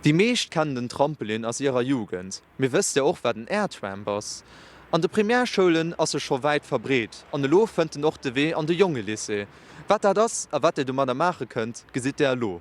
Déi meescht kennen den Trampolin aus hirer Jugend, mee wësst dir och wat en Airtramp ass? An de Primärschoulen ass e scho wäit verbreet an elo fënnt en och de Wee an de Jongelycée. Wat dat ass a wat dir domadder maache kënnt, gesitt där elo.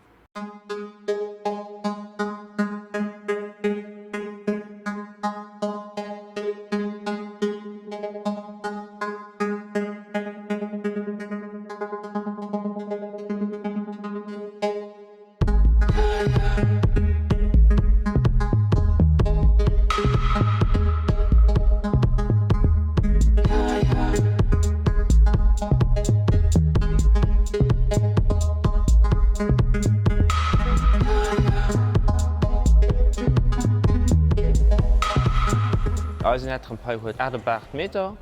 Eisen Airtramp hei huet 8 op 8 Meter.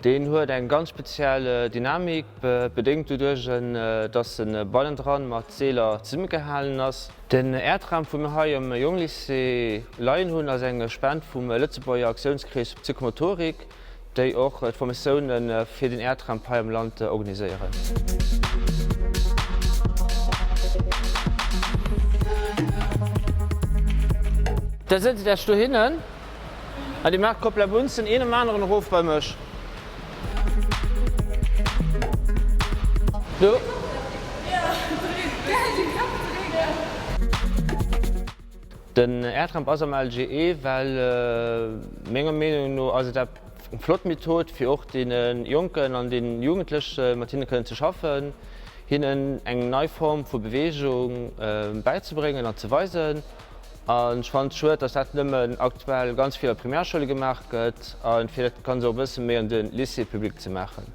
Deen huet eng ganz speziell Dynamik, bedéngt doduerch, dass e bannendran mat Seeler zesummegehalen ass. Den Airtramp, wou mir hei am Jonglycée leien hunn, ass eng Spend vum Lëtzebuerger Aktiounskrees Psychomotorik, déi och d'Formatioune fir den Airtramp hei am Land organiséieren. Da sëtzt Iech dohinnen. An dir maacht Koppel a Bunzen een nom aneren erof bei mech. Do. Den Airtramp ass am LGE, well menger Meenung no ass et eng flott Method, fir och deene Jonken an deene Jugendleche mat hinne kënnen ze schaffen, hinnen eng nei Form vu Beweegung bäizebréngen an ze weisen. An ech fannen et schued, dass dat nëmmen aktuell ganz vill a Primärschoule gemaach gëtt, a fir dat Ganze och e bësse méi an de Lycée public ze maachen.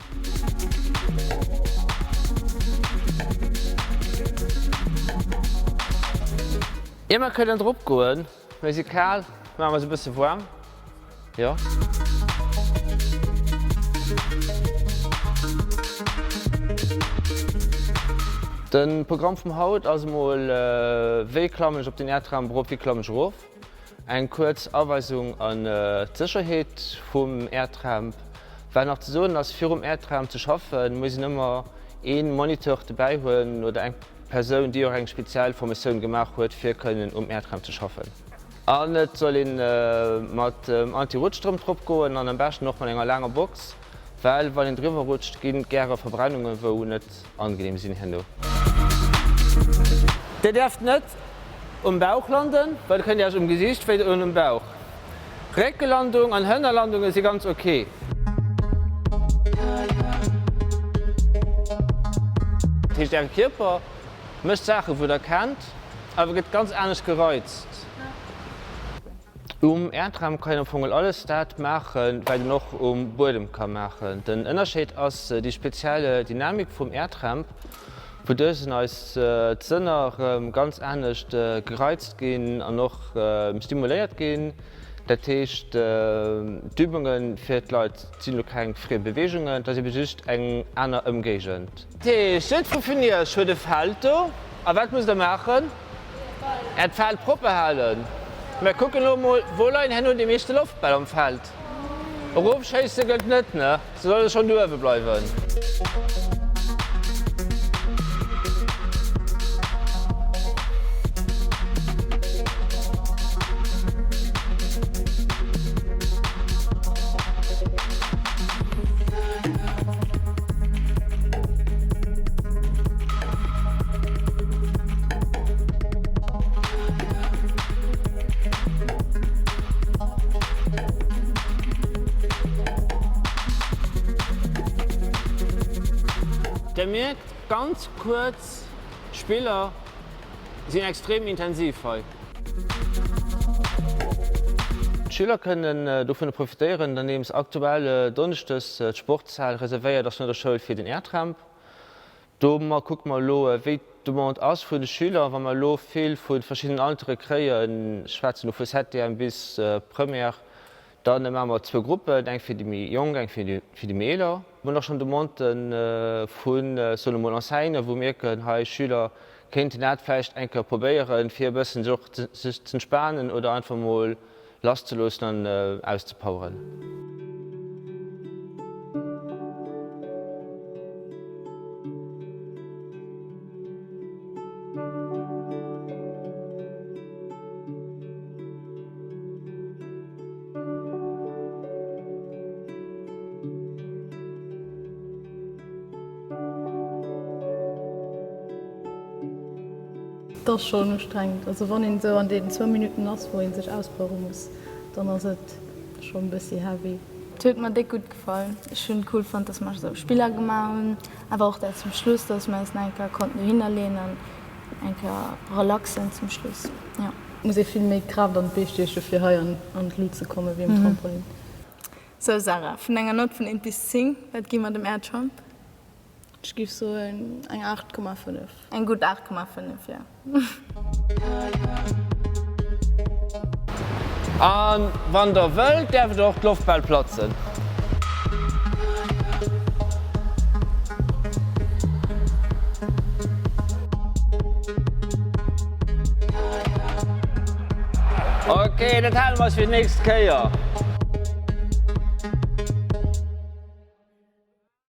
Ier mer kënnen drop goen, mir si kal, maache mer se e bësse waarm. Jo. De Programm vum haut ass emol, Wéi klammen ech op den Airtramp erop, wéi klammen ech erof? Eng kuerz Aweisung an d'Sécherheet vum Airtramp. Wat nach ze soen ass, Fir um Airtramp ze schaffen, muss een ëmmer ee Moniteur dobäi hunn oder eng Persoun, déi och eng speziell Formatioun gemaach huet, fir kënnen um Airtramp ze schaffen. An et soll een mat Anti-Rutschstrëmp drop goen an am beschten och mat enger laanger Box, well wann een driwwer rutscht ginn gäre Verbrennungen wou net angenehm sinn herno. Dir däerft net um Bauch landen, well da kënnt dir iech um Gesiicht wéi doen um Bauch. Réckelandung an Hënnerlandunge si ganz ok. Dat heescht äre Kierper mécht Saache wou der kennt, awer gëtt ganz anescht gereizt. Um Äerdraum kann een am Fong alles dat maachen, wat een och um Buedem ka maachen. Den Ënnerscheed ass déi speziell Dynamik vum Äertramp, wouduerch eis d'Sënner erëm ganz anescht gereizt ginn an och stimuléiert ginn. Dat heescht, d'Übunge fir d'Leit sinn elo keng friem Beweegungen, et ass ebe just eng aner Ëmgéigend. Dat heescht, jiddwer vun iech huet e Feld do. A wat musst der maachen? Äert Feld propper halen. Mer kucken elo emol, wou leien herno déi meeschte Loftbäll am Feld? Erofschéisse gëllt net, ne? Se solle schonn do uewe bleiwen. Der mierkt, ganz kuerz Spiller sinn extrem intensiv hei. D'Schüler kënnen dovun profitéieren, andeems aktuell donneschdes d'Sportshal reservéiert ass no der Schoul fir den Airtramp. Do kucke mer elo, wéi d'Demande ass vun de Schüler. Wa mer elo vill vu verschiddenen Altere kréien, ech schwätzen elo vu Septième bis Première, da maache mer zwou Gruppen, eng fir déi méi Jonk, eng fir déi méi Eeler. Mir hunn och schonn Demandë vu soen emol Enseignanten, wou mierken, hei Schüler kéinten dat vläicht eng Kéier probéieren, fir e bëssen sech och sech z'entspanen oder einfach mol lass ze loossen an auszepoweren. Et ass schonn ustrengend. Also wann een esou an deenen zwou Minutten ass, wou ee sech auspowere muss, dann ass et schonn e bëssi heavy. Et huet mer déck gutt gefall. Ech hunn cool fonnt, dass mer esou Spiller gemaach hunn, awer och dat zum Schluss, dass mer eis nach eng Kéier konnten dohinner leeën an eng Kéier relaxen zum Schluss, jo. Et muss ee vill méi Kraaft an d'Bee stieche fir hei an d'Lut ze komme wéi um Trampolin. Sou Sarah, vun enger Nott vun 1 bis 10, wat gi mer dem Airtramp? Ech giff soen eng 8,5. Eng gutt 8,5, jo. A wann der wëllt, däerf et och d'Loftbäll platzen. Ok, dat hale mer eis fir d'nächst Kéier.